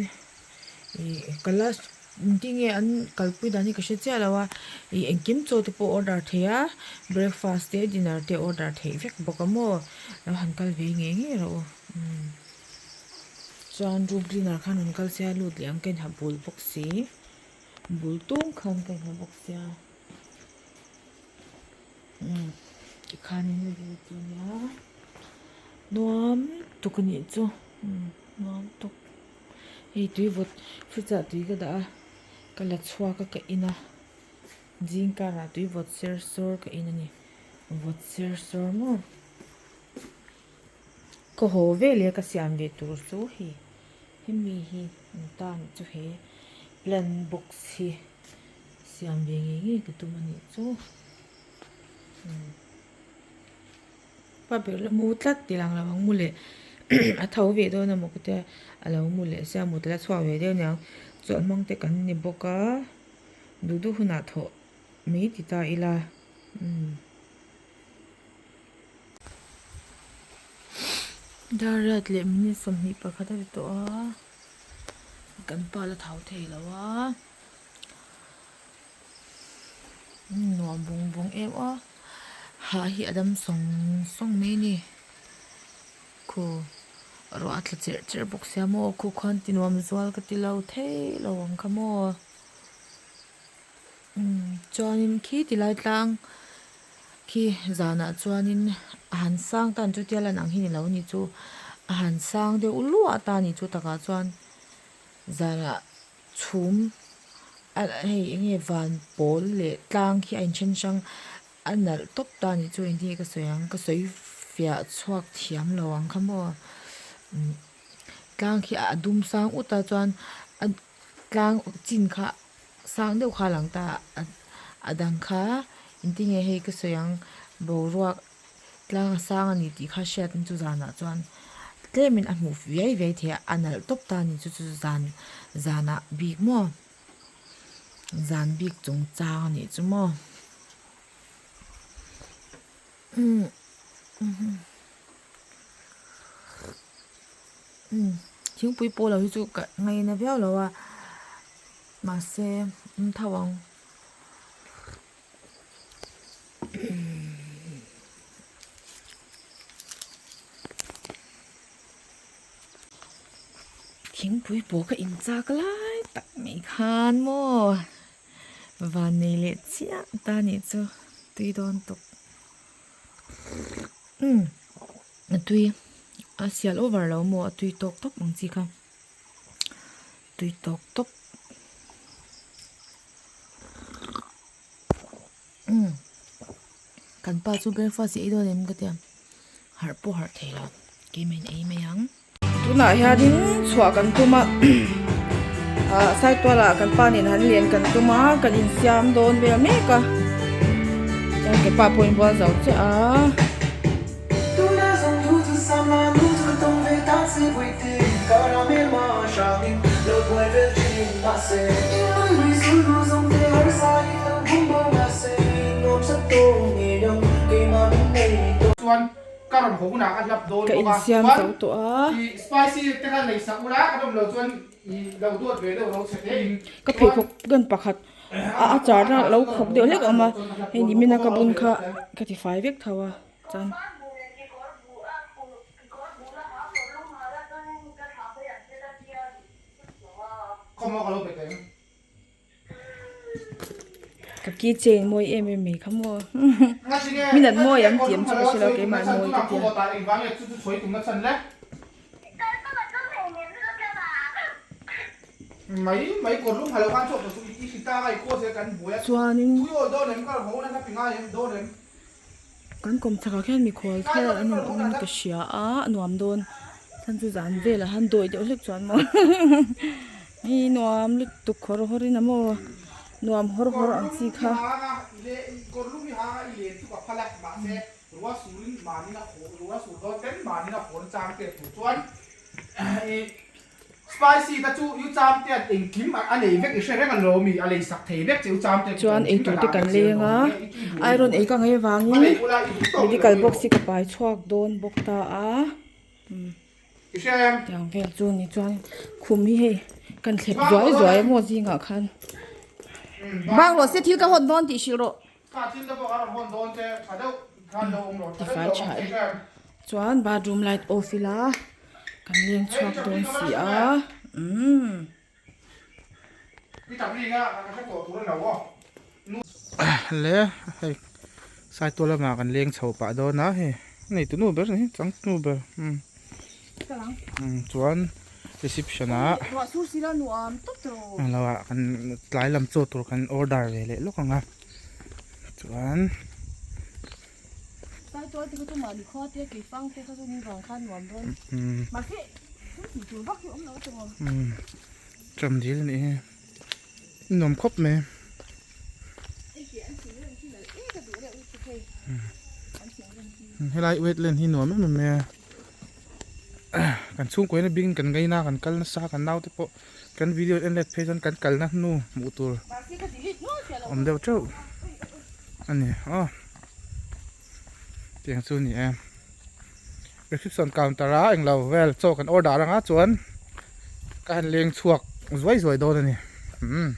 Speaker 4: ih ka la engtin nge an kalpui dan hi ka hre chiah lo a ih engkim chaw te pawh order thei a breakfast te dinner te order theih vek bawk a maw lo han kal ve ngei ngei rawh u umm. Chuan room cleaner khan rawn kal sia lut leh ang ka inha bul bawk si bul tung khan ka inha bawk sia umm tikhanin a view chu ania nuam tuk anih chu umm nuam tuk hei tui vawt fridge ah tui ka dah a ka la chhuak a ka in a zing karah tui vawt ser sawr ka in ani vawt ser sawr maw. Ka haw veleh ka siam ve tur chu hei hemi hi an tan chu he plant box hi siam ve ngei ngei ka tum a nih chu pa ber la mu tlat tih lang lo ang mu leh a tho ve dawn emaw ka tia a lo mu leh sia mut la chhuak ve deuh aniang chawlh hmang te kan ni bawk a duh duh hunah thawh mai ti ta ila umm. Dar riat leh minute 21 a ri tawh a kan pa la thau thei lo a nuam vawng vawng em a hah hi a dam sawng sawng mai a ni khu ruah a tla cherh cherh bawk sia maw khu khuan ti nuam zual ka ti lo thei lo ang kha maw umm chuanin khi ti lai tlang. Khi zanah chuanin a han sang tan chu tia lan ang hi ni lo ni chu a han sang deuh luah ta ni chu takah chuan zanah chhum a hei eng nge van pawl leh tlang khi a inthen hrang a nalh tawp ta ni chu engtin nge ka sawi ang ka sawi fiah chhuak thiam lo ang kha maw umm tlang khi a dum sang ut a chuan a tlang chin kha. Sang deuh kha a lang ta a a dang kha engtin nge hei ka sawi ang boruak
Speaker 2: Tlang a sang a ni tih kha hriat in chu zanah chuan tlemin a hmuh viai viai thei a, a nalh tawp ta a ni chu chu zan zanah bik maw zan bik chung chang a nih chu maw umm umm thingpui pawh lo hi chu ka ngaina viau lo a mahse an tho ang. Thingpui pawh ka in chak lai tak mai khan maw van nei leh chiah ta nih chu tui dawn tawp umm a tui a sial over lo maw a tui tawk tawp ang chi kha tui tawk tawp. Umm kan pa chu breakfast i ei dawn em ka tia harh pawh harh thei lo keimah in ei mai ang. Tunah hianin chhuah kan tum a ah saitual ah kan pa nen han len kan tum a kan insiam dawn vel mek a chuan ke pa pawh a inbual zo chiah a. Ka insiam zo tawh a. Ka pheikhawk gun pakhat a char na lo khawk deuh hlek a awm a hei nimina ka bun kha ka tifai vek tho a. Chuan Ka key chain mawi em em mai kha maw min an mawi ang tih ang chu ka hre lo keimah an mawi ka tia. Chuanin. Kan kawm chhakah khian mikhual thar an rawn awm in ka hria a a nuam dawn chhan chu zan velah han dawi deuh hlek chuan maw hi nuam lutuk khawr hawr in a maw nuam hawr hawr ang chi kha. Chuan eitur te kan leng a iron ei ka ngaih avangin medical box hi ka pai chhuak dawn bawk ta a tiang vel chu ni chuan khum hi hei kan thlep zuai zuai a maw zingah khan bang rawh se thil ka hawn dawn tih hrilh rawh. Tifai tha e chuan bathroom light off ila kan leng chhuak dawn si a umm.
Speaker 3: Le hei saitual lamah kan leng chho pah dawn a hei a neitu nu ber a ni changtu nu ber umm chuan reception ah englo ah kan tlai lam chaw tur kan order ve leh lawk ang a chuan umm ṭam dil a nih hi nuam khawp mai. Helai wetland hi nuam em em mai a. Kan chhungkaw hian a bik in kan ngaina kan kal nasa kan naute pawh kan video en let phei chuan kan kalna hnu hmuh tur awm deuh teuh a ni aw tiang chu a ni e reception counter a englo vel chaw kan order anga chuan ka han leng chhuak zuai zuai dawn a ni umm.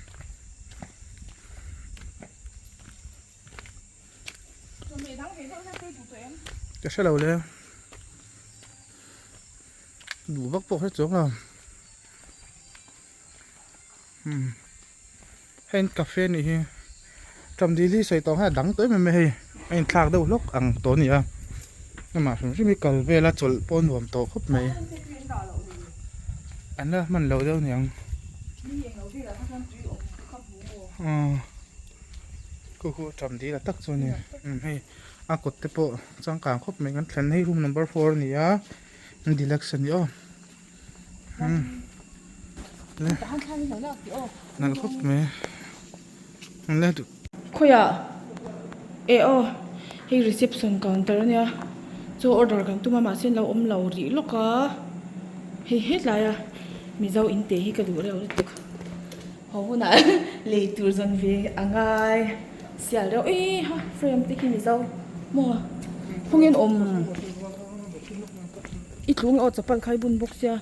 Speaker 3: Ka hre lo le duh vak pawh hre chuang lo umm hei an cafe a nih hi Ṭamdil hi sawi tawh ang hian a dang tawh em em a hei a inthlak deuh hlawk ang tawh a ni a amah hrim hrim hi kal vel a chawlh pawh a nuam tawh khawp mai an la hman loh deuh a niang aw. Khu khu ṭam dil a tak chu a ni umm hei a kawt te pawh changkang khawp mai kan thlen hei room number four a ni a deluxe a ni aw umm le nalh khawp mai le
Speaker 2: Khawiah eh aw hei reception counter a nia. Chaw order kan tum a mahse an lo awm lo rih lawk a hei hetlai a mizo in te hi ka duh reuh lutuk haw hunah lei tur zawn ve a ngai sial reuh ih ha frame te khi mizo maw khawngin awm i tlung aw chapal kha i bun bawk sia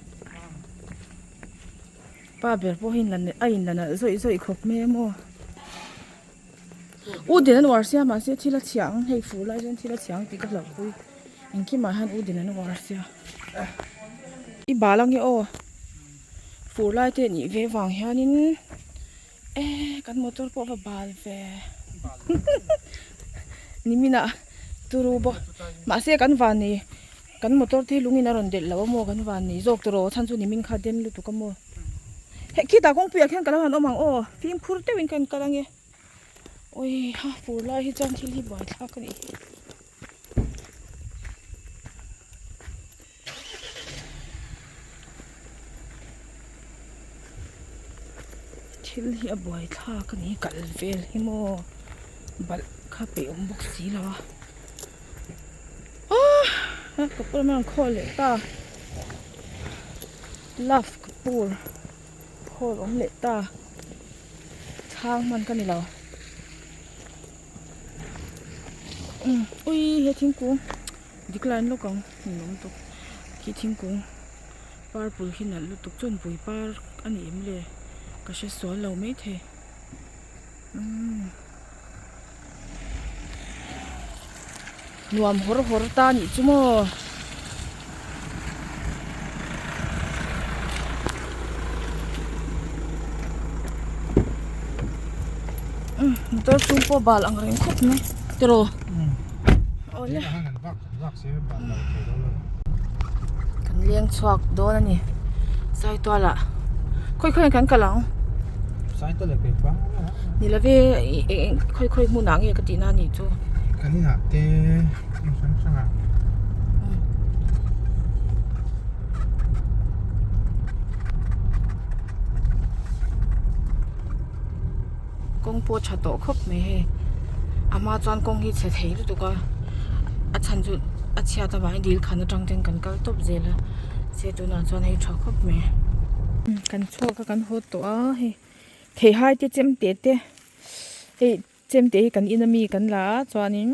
Speaker 2: pa ber pawh hi a in la nalh zawih zawih khawp mai a maw. U din an uar sia mahse thil a chhia ang hei fur lai chuan thil a chhia ang tih ka hlauhpui engkimah hian u din an uar sia i bal ange aw fur lai te nih ve vang hianin e kan motor pawh va bal ve niminah turu bawk mahse kan van nei kan motor te hi lungin a rawn delh lo a maw kan van nei zawk tawh rawh chhan chu nimin kha den lutuk a maw. Hei khitah kawngpuiah khian ka lo han awm ang aw fimkhur deuhin ka inkal ange awi ha fur lai hi chuan thil hi buaithlak a nih hi. Thil hi a buaithlak a ni kal vel hi maw balh kha peih awm bawk si lo a ah ka pawh a rawn khawl leh ta. Love Kapoor hall awm leh ta chhang hman ka ni lo umm ui he thingkung decline lawk ang ni awm tawp khi thingkung purple hi nalh lutuk chuan vui par a ni em le ka hre sual lo maithei umm. Nuam hawr hawr ta nih chu maw. Motor chhung pawh bal ang reng khawp mai tiraw awle kan leng chhuak dawn a ni saitualah khawi khawi kan kal ang. Ni love ih khawi khawi hmunah nge ka tihna a nih chu.
Speaker 3: Kan inah te hmun hrang hrangah.
Speaker 2: Kawng pawh tha tawh khawp mai hei a hma chuan kawng hi chhe thei lutuk a a chhan chu a chhiat avangin dil khan atang ten kan kal tawp zel a se tunah chuan hei tha khawp mai. Kan chhuak a kan haw tawh a hei theihai te chemte te hei chemte hi kan in ami kan la a chuanin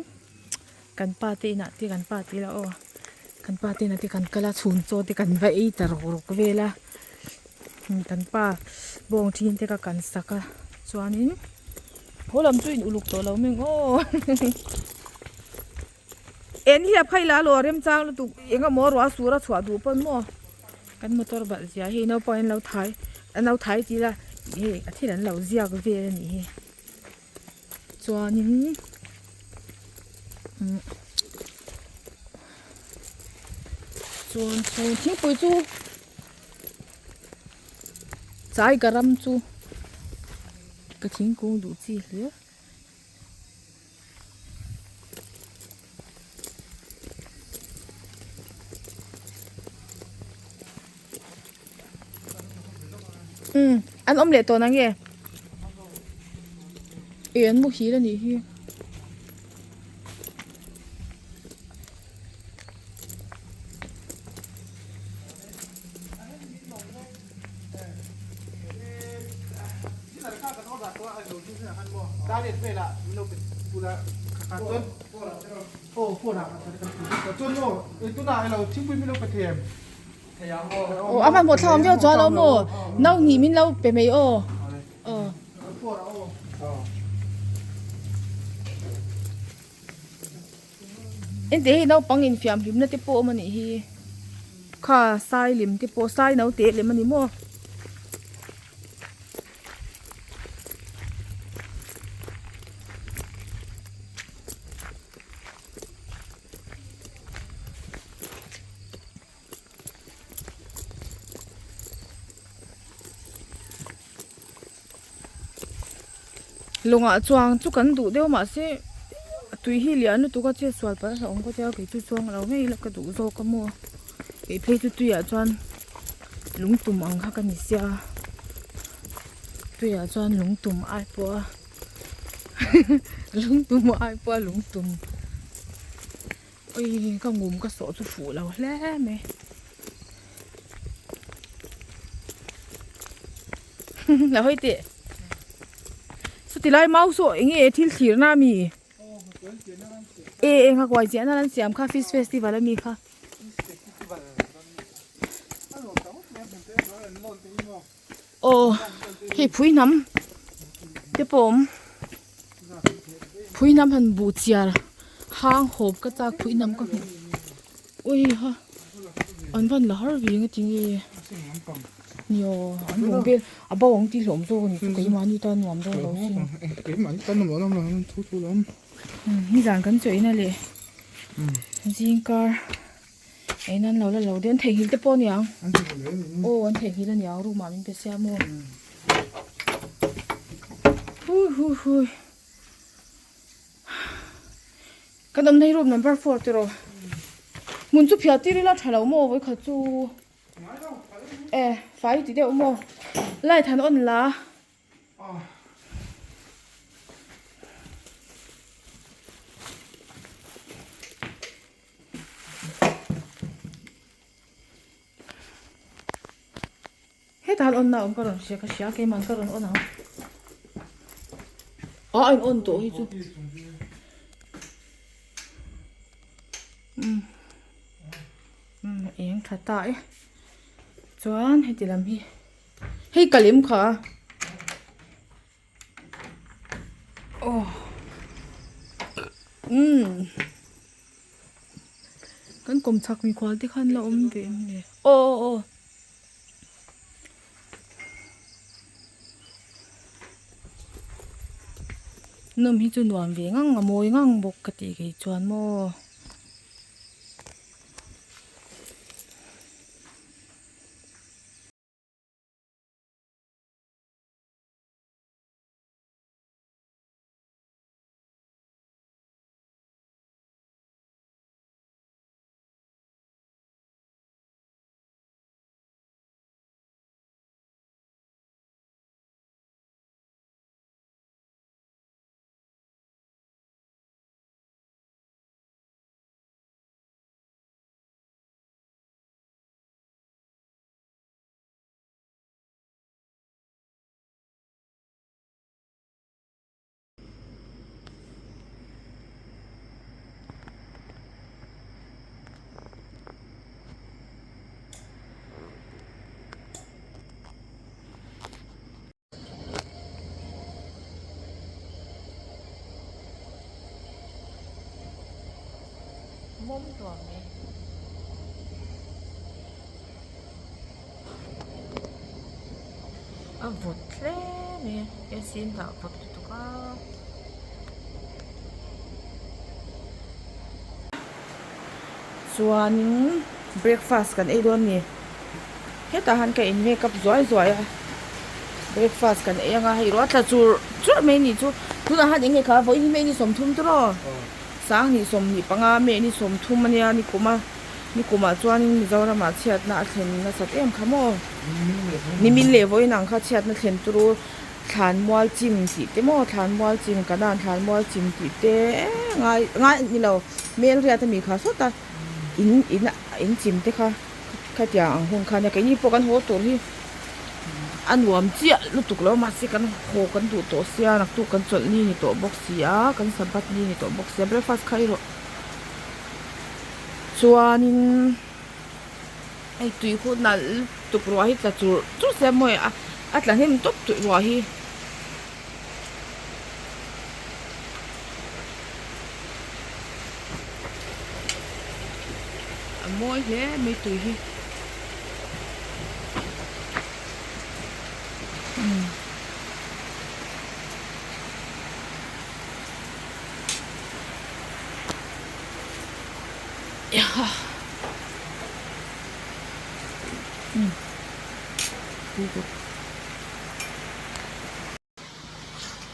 Speaker 2: kan pa te inah te kan pa te ila aw kan pa te inah te kan kal a chhun chaw te kan va ei ta rawk rawk vel a kan pa bawng thin te ka kan sak a chuanin haw lam chu in uluk tawh lo mai ang aw. En hi a phei la lo a remchang lutuk eng emaw ruah sur a chhuah duh pawn maw kan motor balh zia hei naupang in lo thai an lo thai tih ila hei a thil an lo ziak vel a nih hi chuanin umm chuan chu thingpui chu chai garam chu ka thingkung duh chi hle. Umm an awm leh tawh nange ih an muhil a nih hi. Aw a hmanhmawh thlak awm viau chuan lo maw no hnih min lo pe mai aw aw. Engti hei naupang infiam hlimna te pawh awm a nih hi kha sai lem te pawh sai naute lem a ni maw. Lawngah chuang chu kan duh deuh mahse tui hi lian lutuk a chet sual palh a hlauhawm ka tia kei chu chuang lo ngei ila ka duh zawk a maw kei phei chu tuiah chuan lungtum ang kha ka ni sia tuiah chuan lungtum ai pawh a lungtum ai pawh a lungtum. Ui ka ngum ka sawh chu fuh lo hle mai. Lo hawi teh. Chuti lai mau saw eng nge thil thlir na ami? E eng a kuai chiah na an siam kha fish festival ami kha. Aw hei phui hnam te pawh a awm phui hnam han buh chiar hang hawp ka chak phui hnam ka hmuh ui ha an van la har ve nge tinge ni aw an bawng vel a bo ang tih hlawm zawk a ni chu keimahni tan nuam dawn lo sin nizan kan chaw ina leh zingkar. Eng an lo la lo deuh an theihnghilh te pawh a niang aw an theihnghilh a niang room ah min pe sia maw hui hui hui kan awmna hi room number four tiraw hmun chu phiah tir ila tha lo maw vawikhat chu e fai ti deuh maw light han on la. Hetah hian on na awm ka rawn hria ka hria keimah ka rawn on ang a a in on tawh hi chu umm umm eng tha ta e chuan heti lam hi hei ka lem kha. Aw umm kan kawm chhak mikhual te khan la awm ve em le aw aw aw nawm hi chu nuam ve ngang a mawi ngang bawk ka tih kei chuan maw. Mawm tuam mai. A vawt hle mai a AC an dah vawt lutuk a. Chuanin breakfast kan ei dawn a ni hetah hian ka in makeup zuai zuai a breakfast kan ei anga hei ruah tla churh churh mai a nih chu tunah hian eng nge kha vawiin hi mei ni 30 tawh Sanghnih 25 May ni 30 ania ni kum a, ni kumah chuanin Mizoramah chhiatna a thlen nasat em kha maw? Nimin leh vawiin ang kha chhiatna thlen turu Thlanmual chim tih te maw? Thlanmual chim, Kanan Thlanmual chim tih te ngai ngai ni lo Melriat ami kha sawta in in in chim te kha khatiang ang hun kha ania keini pawh kan haw tur hi a nuam chiah lutuk lo mahse kan haw kan duh tawh sia naktuk kan chawlh ni ni tawh bawk si a kan sabbath ni ni tawh bawk sia breakfast kha erawh chuanin hei tui khu nalh lutuk ruah hi tla churh churh sia mawi a a tla hnem tawp tawh ruah hi. A mawi hle mai tui hi.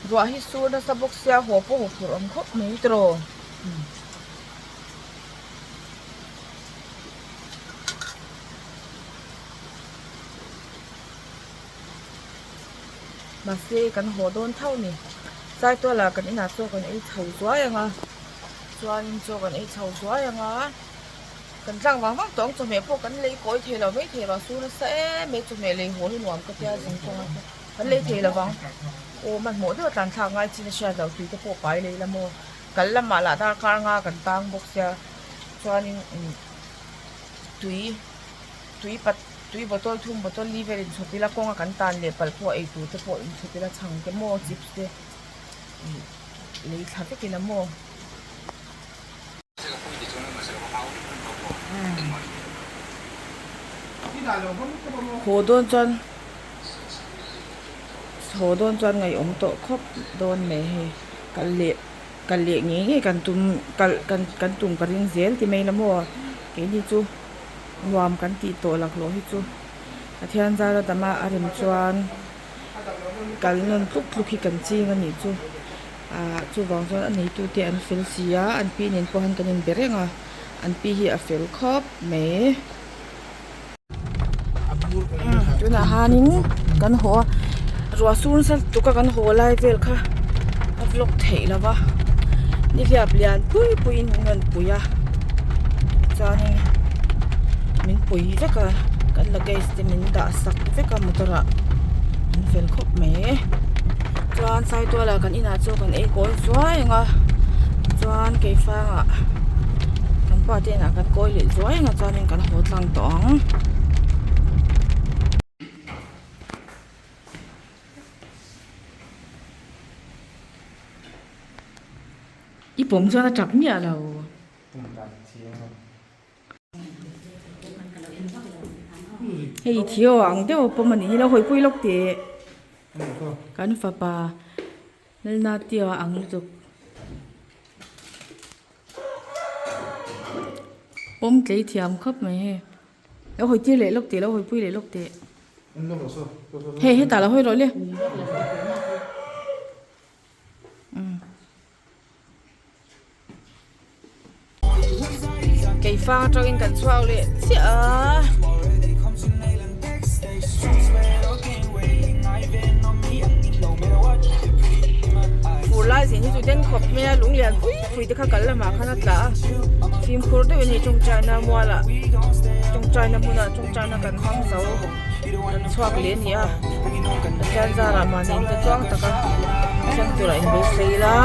Speaker 2: Ruah hi sur nasa bawk sia haw pawh haw phurh awm khawp mai tiraw. Mahse kan haw dawn tho ni. Saituala kan inah chaw kan ei chho zuai ang a. Chuanin chaw kan ei chho zuai ang a, kan tlak vang vang tawh ang chawhmeh pawh kan lei kawi thei lo mai thei vang sur nasa em mai chawhmeh lei haw hi nuam ka tia zing kawng a kan lei thei lo vang aw hmanhmawh deuh a tlan thlak ngai chin a hriat loh tui te pawh pai lei la maw kal lamah lah darkar nga kan tang bawk sia chuanin umm tui tui pat tui bottle thum bottle li vel inchhawp ila kawnga kan tan leh palh pawh ei tur te pawh inchhawp ila chhang te maw chips te. Lei thla vek ila maw? Haw dawn chuan haw dawn chuan ngaihawm tawh khawp dawn mai hei kal leh kal leh ngei ngei kan tum kal kan kan tum ka ring zel ti mai la maw keini chu nuam kan tih tawh laklawh hi chu Pathian zara dama a rem chuan. Kal nawn tluk tluk hi kan ching a nih chu ah chuvang chuan a neitu te an fel si a an pi nen pawh han kan inbe reng a an pi hi a fel khawp mai. Tunah hanin kan haw a ruah sur nasa lutuk a kan haw lai vel kha a vlog theih lo va nihliap lian pui pui in min rawn pui a chuanin min pui vek a kan luggage te min dah sak vek a motor ah an fel khawp mai chuan saitual ah kan inah chu kan ei kawi zuai ang a chuan keifang ah kan pa te inah kan kawi leh zuai ang a chuanin kan haw tlang tawh ang. I pawm chuan a tap miah lo. Hei thio ang deuh a pawm a nih hi lo hawi pui lawk teh. Kan fapa Lalna Tio a ang lutuk. Pawm tlei thiam khawp mai hei. Lo hawi tir leh lawk teh lo hawi pui leh lawk teh. Hei hetah lo hawi rawh le. Keifang atangin kan chhuak leh chiah a. Fur lai zin hi chu den khawp mai a lung lian pui pui te kha kal lamah khan a tla a fimkhur deuhin hei tawngtaina mualah tawngtaina hmunah tawngtaina kan hmang zo. Kan chhuak leh a ni a Pathian zarah mahni in te tluang taka thleng turah in beisei ila.